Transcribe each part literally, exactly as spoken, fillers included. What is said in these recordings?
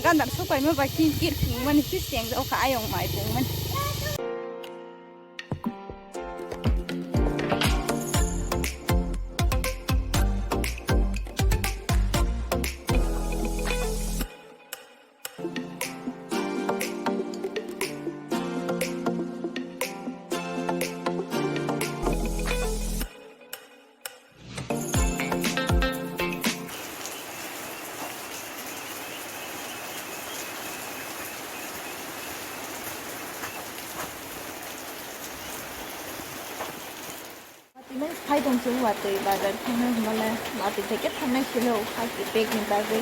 Gandar sokaima ba kin kir phungmani kis teng o kha ayong mai phungmani. Watwi phai tong se watwi bazar thangnai hwnmale watwi theke thangnai silo haki bag ni bagwi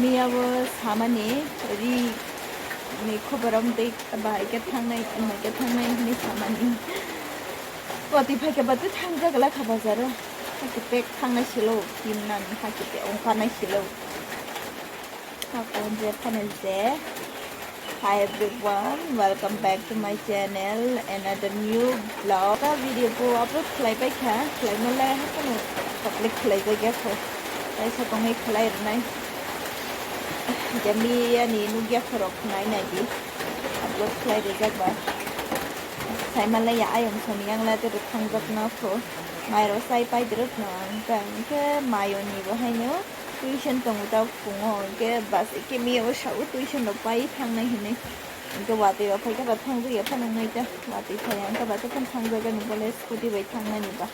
miya bo samani ri ni khoborom tei bahai khe thangnai wngmai khe thangnai hwnwi samani watwi phaikhe batwi thangjak glak kha bazar o haki bag thangnai silo kimnani haki bag ongkha nai silo. Sakon je phano je. Hi everyone, welcome back to my channel, another new vlog. Ta video bo upload khlai bai kha, khlai malai haphano complete khlai bai kha kho. Tai sa tongwi khlai rwnai. Jami yani nugya khorok nai nai di. Upload khlai rijak ba. Sai malai ya ayong soni yang la te thangjak na kho. Mai ro sai pai dirok no ang ta. Ke mayoni bo haino. Tuition tongo ta phungo, hwnkhe bus kimi o sao tuition rok pai thangnai hinwi. Hwnkhe watwi rok phaikhe ba thangjak ya phano wngnai ta, watwi phaiya hwnkhe ba tei phano thangjak ani bole scooty bai thangnani ba.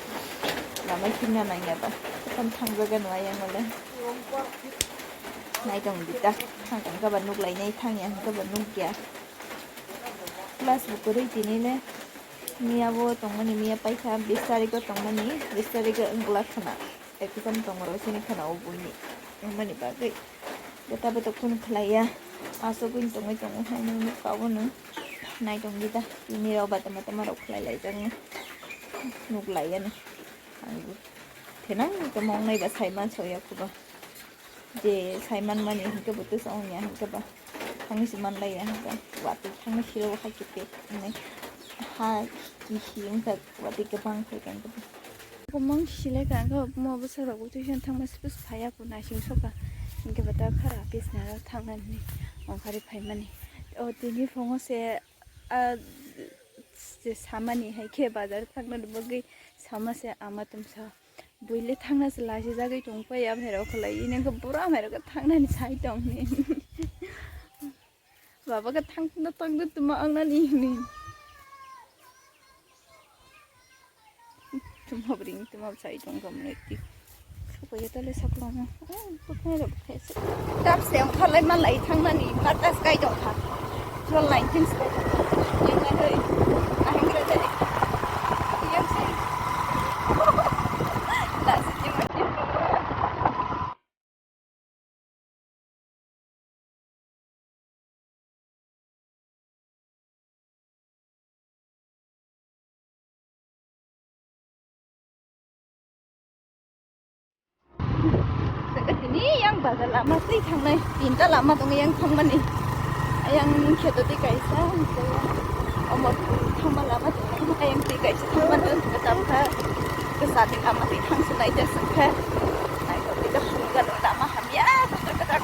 Lama himna nangya ba, tei phano thangjak ani ayang ole. Nai tong di ta, thang hwnkhe ba nuk lainai thangya hwnkhe ba nukya. Class bo kwrwi tini le. Miya bo tongmani, miya paikha bis tarikh o tongmani, bis tarikh o wngla khna. Exam tong rw sini khna o buini wngmani bagwi. Gota boto kunu khlaiya. Aswk wng tongwi tongo hai nang nuk ka bono. Nai tong di ta. Tini rok ba tama tama rok khlai lai jak no. Nuk lai ya no. Ang bo. Thenang tamo wngnai ba sai man soya khuba. Je sai man mani hinkhe bo tesa wngya hinkhe ba. Thangwi se man lai ya hinkhe. Watwi thangwi siro hai khe pek wngnai. Ha kisi wngkha watwi kwbang khai kha hinkhe. Kwbang silai ka ang khe omo bwsarok bo tuition thangma sipis phaiya kho naising soka. Hinkhe bata khara pisna rok thangnani ongkhari phaimani. O tini phungo se, ah, se samani hai khe bazar thangna bagwi sama se ama tumsa. Buile thangna se lachi jagwi tong pai ya, amhairok khlai ini khe bura amhairok khe thangnani sai tong ni. Baba khe thang thang thang tuma ang nani hini. Tuma bring tuma sai tong kam ni ti. Ko ya tale sakla ma. Ko khe rok khe se. Tap se ang khalai ma lai thangnani ma ta sky tong kha. Jol nineteen sky tong kha. Yang ngai hoi. Aheng khe dai. Yang sai. Last ni ma. Tini yang bazar lama twi thangnai, tinta lama tongo yang thangmani. Yang kheto twi kaisa, omo thangma lama tongo, yang twi kaisa thangmani, tamkha, kwchati lama twi thangsinai jaswk khe. Naithotok khe phunukjak lama hamya, kwchak kwchak.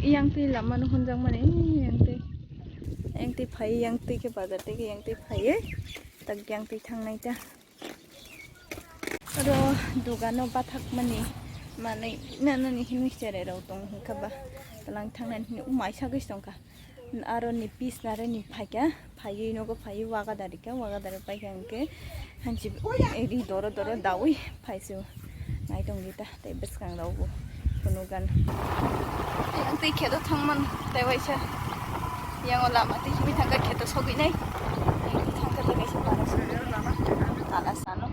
Yang twi lama no hwnjakmani, yang twi, yang twi phai, yang twi khe bazar twi khe yang twi phaiwi tak yang twi thangnai ta. Oro dogano bathakmani manwi nanani hinwi cherai rok tong hwnkha ba, tlang thangnani hinwi umai sagwi se tongkha. Aro ni piece nare ni phaikha, phaiwi nogo phaiwi waga dari kha, waga dari paikha hwnkhe hanchi ri doro doro dawi phaisio. Nai tong di ta, tei bwskang rok bo phunukgano. Yang twi kheto thangman tei waisa. Yang o lama twi simi thangkha kheto sogwi nai. Yang twi thangkha tei kaisa para sogwi nai. Tala sano.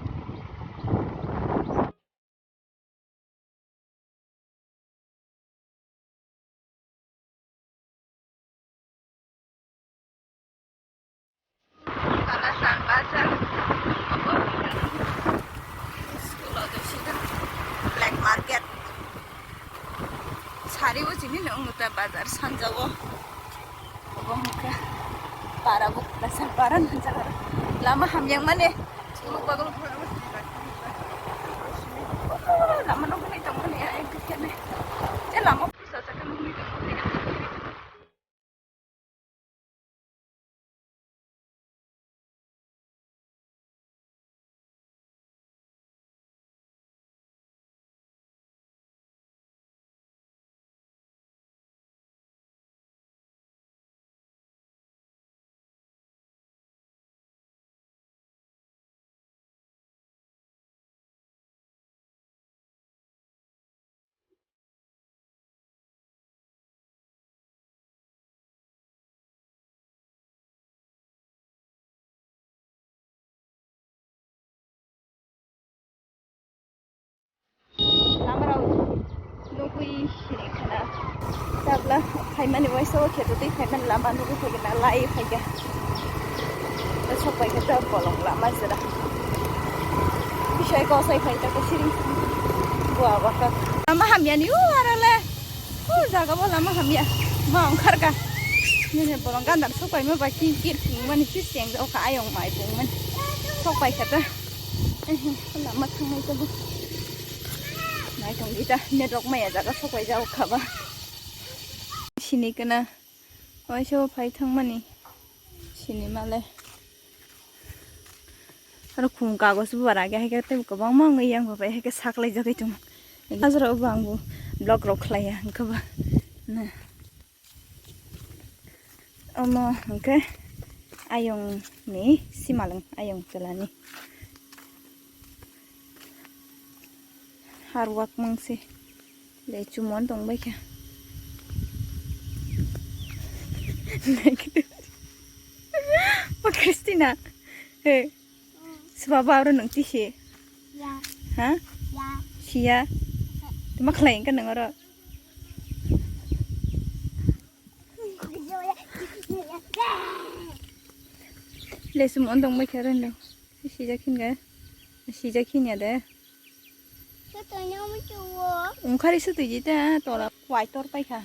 School o de sida. Ribo chini no wngno ta bazar sanjao. Obo hwnkhe para bo kaisa para nang jaga. Lama hamya mane. Lama no hwnwi tongmani ai khe ne. Je lama pusa jaka nungwi tongmani. Lama rok nugwi sini khana. Tabla khaimani waisa o kheto tei khaimani lama nugwi phaikhe na lai phaikhe. Sok paikhe ta bolong lama jora. Bisai kosai phai ta siring. Bua baka. Lama hamya ni u arale. U jaga bo lama hamya. Ma ongkharka. Nini bolong gandar sok paima ba king kir thwngmani si seng o kha ayong mai pungmani. Sok paikhe ta. Lama thangnai tongo. Naitong di ta, network maya jaga sokwai jago khaba. Sini kana, oiso phai thangmani. Sini male. Aro khum kagoz bo bara age, haike tei kwbangma wngwi yang bo bai, haike saklai jagwi tongo. Hajra o bo ang bo vlog rok khlaiya, wngkha ba. Na. Omo hwnkhe ayong ni simalwng, ayong chwla ni. Harwak mangse le chumon tong bai kha. O Christina, he, swba ba oro nung tisi? Ya. Ha? Ya. Siya? Tuma khlai wngkha nung oro? Lesum on tong bai kha rendo. Sijak hin ga. Sijak hin ya de. Ungkhari sutui ji ta tola. Wai tor pai kha.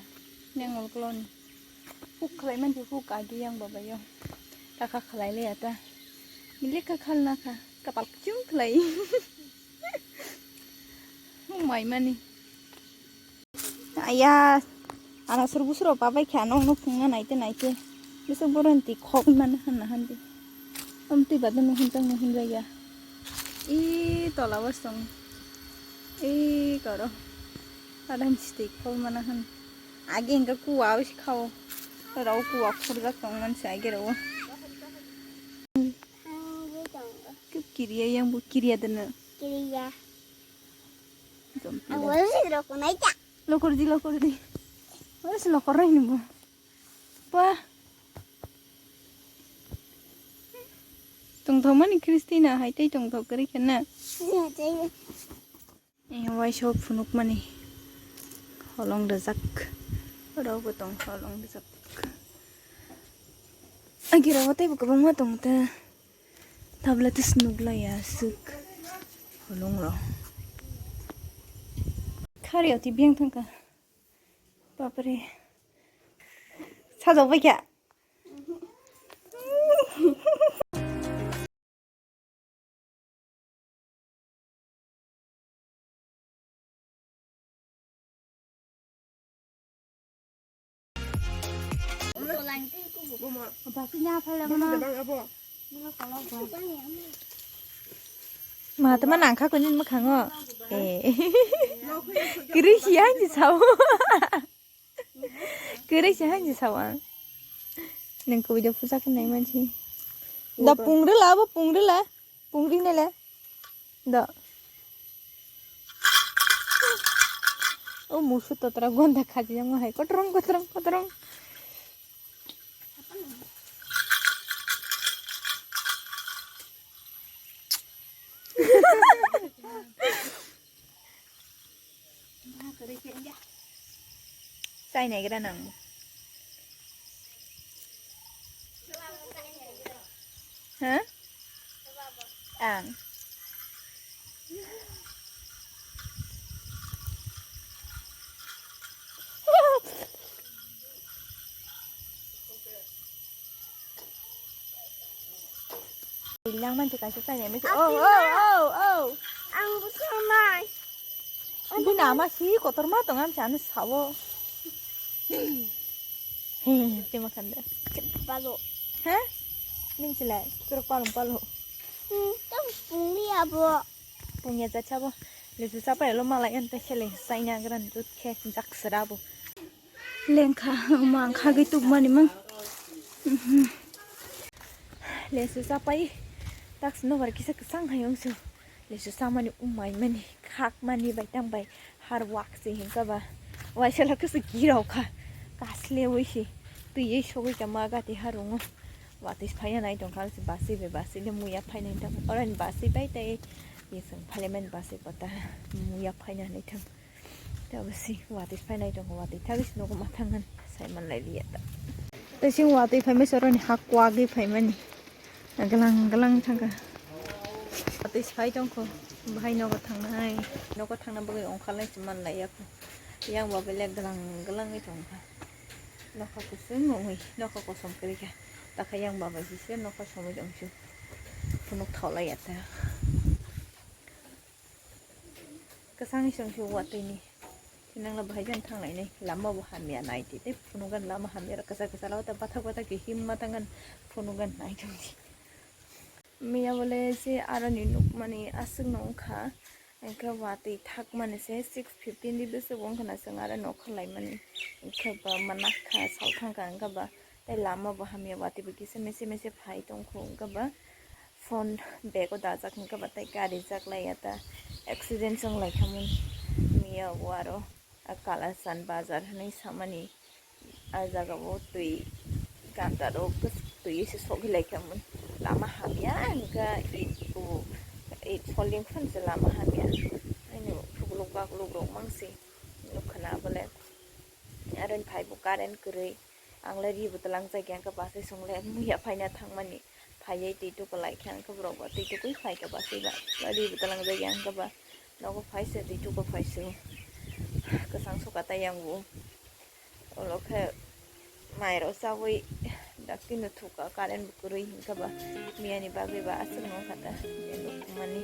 Neng ol klon. Huk khlai man huk agi yang baba yo. Ta kha khlai le ya ta. Milik kha khal na kha. Kapal chung khlai. Mai mani. Aya, ana sur busuro pabai khe ano no phungna naite naite. Bisa boron ti khok mana han na han di. Om tui badu no hun tang no hun jaya. I tola wasong. I koro. Adam sti khok mana han. Age engka kuwa wis khao. Rau kuwa khurjak tong man sa age rau. Kiriya yang bu kiriya dana. Kiriya. Ang wala si roko nai ta. Lokor di, lokor di. Wala si lokor rai ni bo. Pa. Tongthok mani Christina hai tei tongthok kwrwi khe na. Waisa phunuk mani holong rijak. Oro bo tong holong rijak. Agi rogo tei bo kwbangma tong ta. Tabla tis nuglai aswk holong rok. Khari oti biyang thangkha. Bapre. Sajok bai kha. Ma tama nangkha kuni mwkhango. Eh. Kiri siya ni sao. Kwrwi se hai ni sawa. Nang kubui de puja khe nai mansi. Da pungri la bo pungri la. Pungri ne le. Da. O musu totra gonda khaji yang hai kotrong kotrong kotrong. Chai naigra nang. Ha? Ang. Ang manti kaisa chainai mese. Oh, oh, oh, oh. Ang bwswk nai. Bini ama si kotorma tong, ang chani sawo. He, tema khande. Palo. Ha? Ning chile, turok palung palo. Hmm, tong pungli abo. Pungya jachabo. Lesu chapai lo malai ante khele saina gran jut khe jak sera bo. Lengkha, mang khagwi tukmani mang. Lesu chapai taksi nobar kisa kwchang hai wngsu. Lesu chamani umai mani khak mani bai tang bai har wak se hinkha ba. Waisala kisa girao kha. Kasle wisi. Twi ei sogwi kha ma gati harungo. Watwi phaina nai tongkha, basi bai basi le muya phaina tong. Oro ni basi bai tei bising phale mani basi kota muya phaina nai tong. Tabasi watwi phaina tongkha, watwi thagwi si nogo mathangan sai man lai liya ta. Tei sing watwi phaima soro ni hak kwagwi phaimani. Galang galang thangkha. Watwi phai tongkho, bahai nogo thangnai. Nogo thangna bagwi ongkha lai si man lai yakho. Yang ba belek galang galang wi tongkha. Nokha kusung wngwi, nokha kosom kwrwi kha. Takha yang baba sise nokha somwi tongsu. Phunuk thaulai ya ta. Kwchangni songsu watwi ni. Thinangla bahai jan thanglainai. Lama bo hamya naidi. Tei phunugan lama hamya kwchar kwchar o ta bathak bathak ke himma tangan phunugan nai tongdi. Miya bole se aroni nukmani aswkno wngkha, hwnkhe watwi thakmani se six fifteen di bwswk wngkha na chwng aro nokha laimani, hwnkhe ba manakha salthangkha, hwnkhe ba tei lama bo hamya watwi bo kisa mese mese phai tongkho, hwnkhe ba phone bag o dajak, hwnkhe ba tei gari jak laiya ta accident chwng laikha mun miya o aro. A Kalasan bazar hinwi samani, a jaga o twi ganta rok twi se sogwi laikha mun. Lama hamya hwnkha it bo, it soling phano se lama hamya. Ani phukluk bakluk rok mangsi nukha na bole. Aro ni phai bo current kwrwi. Ang le ri bo twlang jagya hwnkhe bus bai song le muya phaina thangmani. Phaiwi twi tuku laikha hwnkhe borok bo twi tukui phaikha bus bai ba. Ri bo twlang jagya hwnkhe ba nogo phaisa twi tuku phaisio. Kwchang sokha tei yang bo. Ulo khe mairok chaui dakti no thukha current bo kwrwi hwnkhe ba. Miyani bagwi ba aswk nokha ta. Mani.